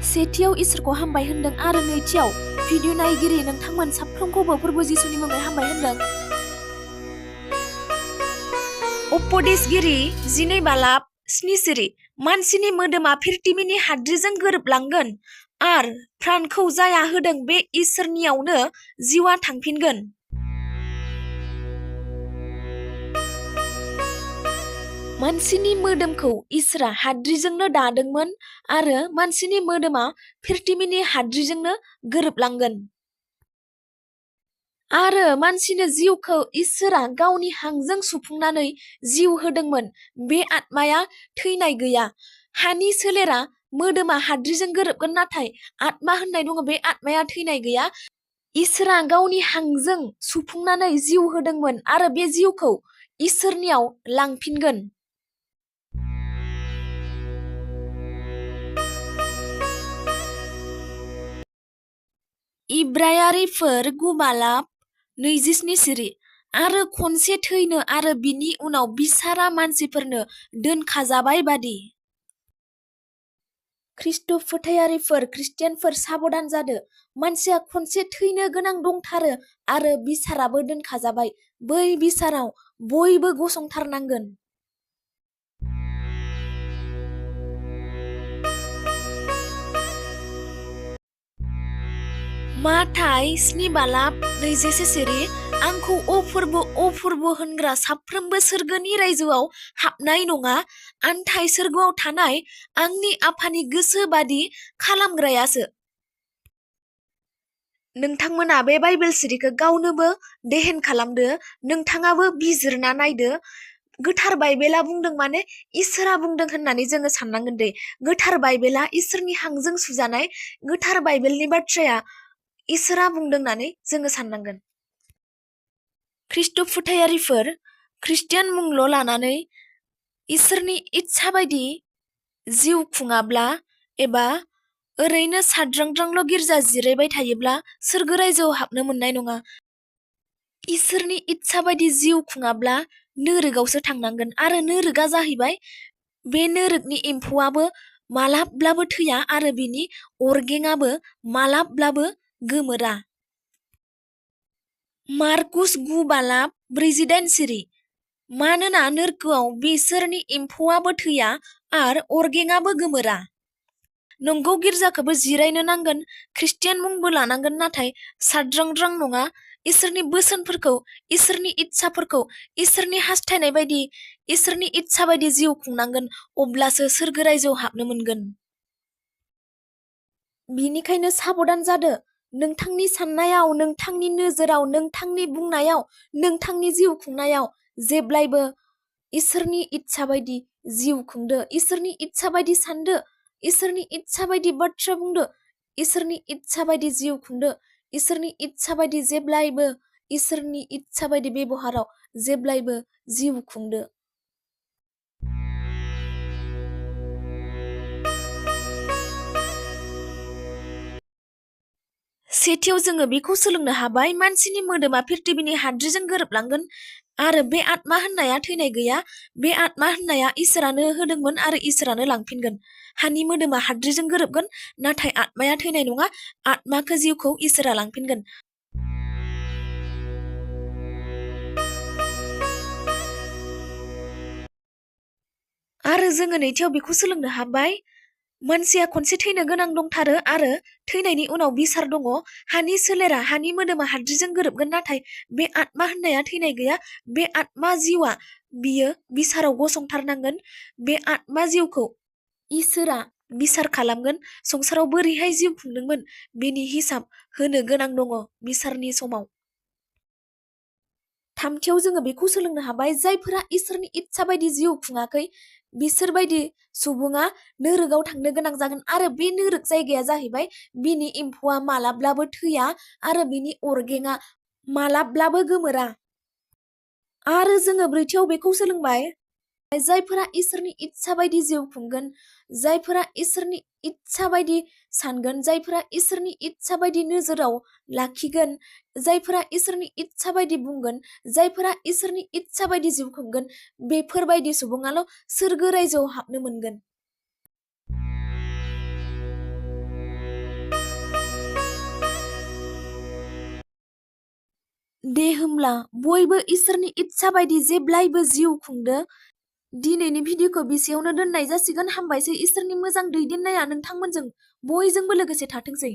सेथियाव इसोरखौ हामबाय होनदों आरो नैथियाव भिडिअ नायगिरि नोंथांमोन साफ्रोमखौबो फोरबो जिसुनि मुङै हामबाय होनदों। उपदेशगिरि 12 बालाब 7 सिरि मानसिनि मोदोमा फिरटिमिनि हाद्रिजों गोरोबलांगोन आर प्राणखौ जाया होदों बे इसोरनियावनो जिउआ थांफिनगोन। मानसिनि मोदोमखौ इसोरा हाद्रिजोंनो दादोंमोन आरो मानसिनि मोदोमा फिरटिमिनि हाद्रिजोंनो गोरोबलांगोन। आरो मानसिनो जिउखौ इसोरा गावनि हांजों सुफुंनानै जिउ होदोंमोन। बे आत्माया थैनाय गैया। हानि सोलेरा मोदोमा हाद्रिजों गोरोबगोन नाथाय आत्मा होननाय दङ, बे आत्माया थैनाय गैया। इसोरा गावनि हांजों सुफुंनानै जिउ होदोंमोन आरो बे जिउखौ इसोरनियाव लांफिनगोन। इब्रायारिफोर 9 बालाब 27 सिरि आरो खनसे थैनो आरो बिनि उनाव बिसारा मानसिफोरनो दोनखाजाबाय बादि। ख्रिस्ट' फोथायारिफोर ख्रिस्टियानफोर साबधान जादो। मानसिया खनसे थैनो गोनां दंथारो आरो बिसाराबो दोनखाजाबाय। बै बिसाराव बयबो गसंथारनांगोन। माथाय 7 बालाब 21 सिरि आंखौ अफुर्ब होनग्रा साफ्रोमबो सोरगोनि रायजोआव हाबनाय नङा, आन्थाय सोरगोआव थानाय आंनि आफानि गोसो बादि खालामग्रायासो। नोंथांमोना बे बाइबेल सिरिखौ गावनोबो देहेन खालामदो, नोंथाङाबो बिजिरना नायदो। गोथार बाइबेला बुंदों माने इसोरा बुंदों होननानै जोङो साननांगोन दे। गोथार बाइबेला इसोरनि हांजों सुजानाय, गोथार बाइबेलनि बाथ्राया इसोरा बुंदों होननानै जोङो साननांगोन। ख्रिस्ट' फोथायारिफोर ख्रिस्टियान मुंल' लानानै इसोरनि इच्छा बायदि जिउ खुङाब्ला एबा ओरैनो साद्रांद्रांल' गिर्जा जिरायबाय थायोब्ला सोरगो रायजोआव हाबनो मोननाय नङा। इसोरनि इच्छा बायदि जिउ खुङाब्ला नोरोगावसो थांनांगोन आरो नोरोगा जाहैबाय बे नोरोगनि एम्फौआबो मालाब्लाबो थैया आरो बिनि अरगेंआबो मालाब्लाबो गोमोरा। मार्कुस 9 बालाब 48 सिरि मानोना नोरकोआव बिसोरनि एम्फौआबो थैया आर अरगेंआबो गोमोरा। नंगौ गिर्जाखौबो जिरायनो नांगोन, ख्रिस्टियान मुंबो लानांगोन, नाथाय साद्रांद्रां नङा। इसोरनि बोसोनफोरखौ, इसोरनि इच्छाफोरखौ, इसोरनि हास्थायनाय बायदि, इसोरनि इच्छा बायदि जिउ खुंनांगोन, अब्लासो सोरगो रायजोआव हाबनो मोनगोन। बिनिखायनो साबधान जादो। नोंथांनि साननायाव, नोंथांनि नोजोराव, नोंथांनि बुंनायाव, नोंथांनि जिउ खुंनायाव जेब्लायबो इसोरनि इच्छा बायदि जिउ खुंदो, इसोरनि इच्छा बायदि सानदो, इसोरनि इच्छा बायदि बाथ्रा बुंदो, इसोरनि इच्छा बायदि जिउ खुंदो, इसोरनि इच्छा बायदि जेब्लायबो, इसोरनि इच्छा बायदि बेबहाराव जेब्लायबो जिउ खुंदो। सेथियाव जोङो बेखौ सोलोंनो हाबाय मानसिनि मोदोमा फिरटिबिनि हाद्रिजों गोरोबलांगोन आरो बे आत्मा होननाया थैनाय गैया। बे आत्मा होननाया इसोरानो होदोंमोन आरो इसोरानो लांफिनगोन। हानि मोदोमा हाद्रिजों गोरोबगोन नाथाय आत्माया थैनाय नङा, आत्माखौ जिउखौ इसोरा लांफिनगोन। आरो जोङो नैथियाव बेखौ सोलोंनो हाबाय मानसिया खनसे थैनो गोनां दंथारो आरो थैनायनि उनाव बिसार दङ। हानि सोलेरा, हानि मोदोमा हाद्रिजों गोरोबगोन नाथाय बे आत्मा होननाया थैनाय गैया। बे आत्मा जिउआ बियो बिसाराव गसंथारनांगोन। बे आत्मा जिउखौ इसोरा बिसार खालामगोन। संसाराव बोरैहाय जिउ खुंदोंमोन बेनि हिसाब होनो गोनां दङ बिसारनि समाव। थामथियाव जोङो बेखौ सोलोंनो हाबाय जायफोरा इसोरनि इच्छा बायदि जिउ खुङाखै बिसोर बायदि सुबुङा नोरोगाव थांनो गोनां जागोन आरो बे नोरोग जायगाया जाहैबाय बिनि एम्फौआ मालाब्लाबो थैया आरो बिनि अरगेंआ मालाब्लाबो गोमोरा। आरो जोङो ब्रैथियाव बेखौ सोलोंबाय जायफोरा इसोरनि इच्छा बायदि जिउ खुंगोन, जायफोरा इसोरनि इच्छा बायदि सानगोन, जायफोरा इसोरनि इच्छा बायदि नोजोराव लाखिगोन, जायफोरा इसोरनि इच्छा बायदि बुंगोन, जायफोरा इसोरनि इच्छा बायदि जिउ खुंगोन, बेफोरबायदि सुबुङाल' सोरगो रायजोआव हाबनो मोनगोन। दे होमब्ला बयबो इसोरनि इच्छा बायदि जेब्लायबो जिउ खुंदो। दिनैनि भिडिअखौ बेसेयावनो दोननाय जासिगोन। हामबायसै। इसोरनि मोजां दैदेननाया नोंथांमोनजों बयजोंबो लोगोसे थाथोंसै।